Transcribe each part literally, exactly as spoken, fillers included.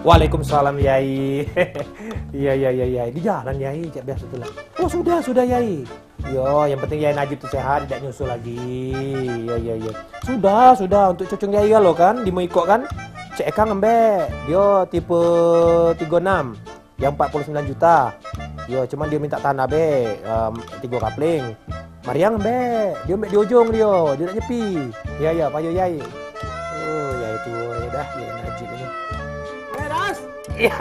Waalaikumsalam, Yai. Iya, iya, iya, Yai. Di jalan, Yai, cak biasa tu lah. Oh, sudah, sudah, Yai. Yo, yang penting Yai Najib tu sehat, tidak nyusul lagi. Iya, iya, iya. Sudah, sudah. Untuk cucung Yai lo kan, limo ikok kan. Cek Eka ngembek. Dio tipe tigo enam. Yang empat puluh sembilan juta. Yo, cuman dio minta tanah be, em, tigo kapling. Maria ngembek. Dio ngembek di ujung dio. Dio nak nyepi. Iya, iya, payo Yai. Oh, Yai tu dah, Yai Najib ini. Meras. Iya.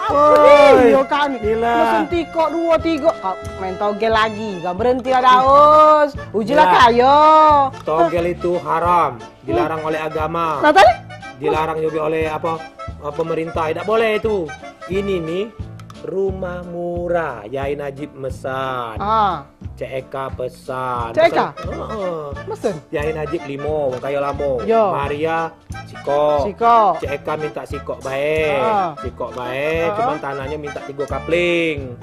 Apa Oi, ni, yo kan? Gila. Mesen tiko, duo, tigo. Kau main togel lagi. Kau berhenti lah, Daus. Ujilah Gila. kayo. Togel itu haram, dilarang oleh agama. Nah, tadi? Dilarang juga oleh apa, eh, pemerintah. Tidak boleh itu. Ini nih rumah murah, Yai Najib mesan. Ah. Cek Eka pesan. Cek Eka? Pesan, heeh. Mesen? Yai Najib limo, wong kayo lamo. Yo. Maria sikok. Sikok. Cek Eka minta sikok bae. Ah. Sikok bae, Ah. cuman tanahnya minta tigo kapling.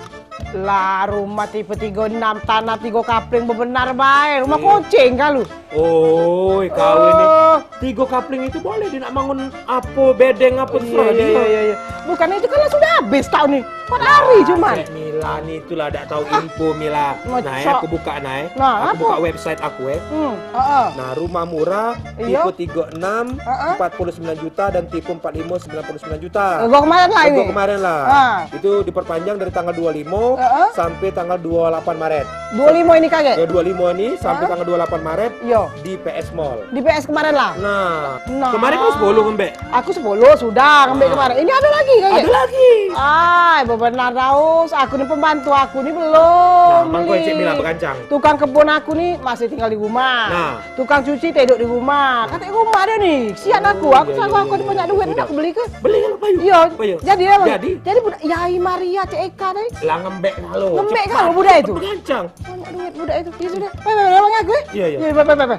Lah, rumah tipe tigo enam, tanah tigo kapling bebenar bae. Rumah Iya. kucing kalu. Oi, kau ini. Oh. Tigo kapling itu boleh dia nak bangun apa, bedeng apa, Iya, terserah iya, dia. iya, iya, iya. Bukan itu kan lah sudah habis tahun ni. Empat hari Nah, cuman. Cek Mila ni itulah dak tahu info, Mila. Nah, eh, Masa- aku buka, nah, eh. Nah, Aku apa? buka website aku, eh. Hmm, heeh. Nah, rumah murah, Iya. tipe tigo enam, Heeh. empat puluh sembilan juta, dan tipe empat lima, sembilan puluh sembilan juta. Ego kemarin lah Ego ini. kemarin lah. Ha. Itu diperpanjang dari tanggal dua lima Heeh. sampai tanggal dua lapan Maret. Dua lima ini, Kak, ya? Ya, dua lima ini sampai Heeh. tanggal dua lapan Maret Iya. di P S Mall. Di P S kemarin lah? Nah, Nah. kemarin kan sepuluh ngembek. Aku sepuluh sudah ngembek Ah. kemarin. Ini ada lagi, Kak, ya? Ada lagi. Ai, bebenar, Daus. Aku ni pembantu aku ni belum Nah, mangko ni. Cik Mila bekancang. Tukang kebun aku ni masih tinggal di rumah. Nah. Tukang cuci tedok di rumah. Katek rumah dio ni. Kesian aku. Oh, Aku iya, sanggup iya, aku ada iya, banyak iya. duit ni Sudah. nak aku beli ke? Beli lah, payu. Iya. Payu. Jadi lah, Bang. Jadi? Jadi budak Yai Maria Cek Eka tadi. Lah ngembek kalu. Ngembek Cepat. kalu budak itu. Bekancang. Banyak duit budak itu. Ya sudah. Pai, pai, pai, pai, aku, eh. Iya, iya. Ya, pai, pai, pai, pai.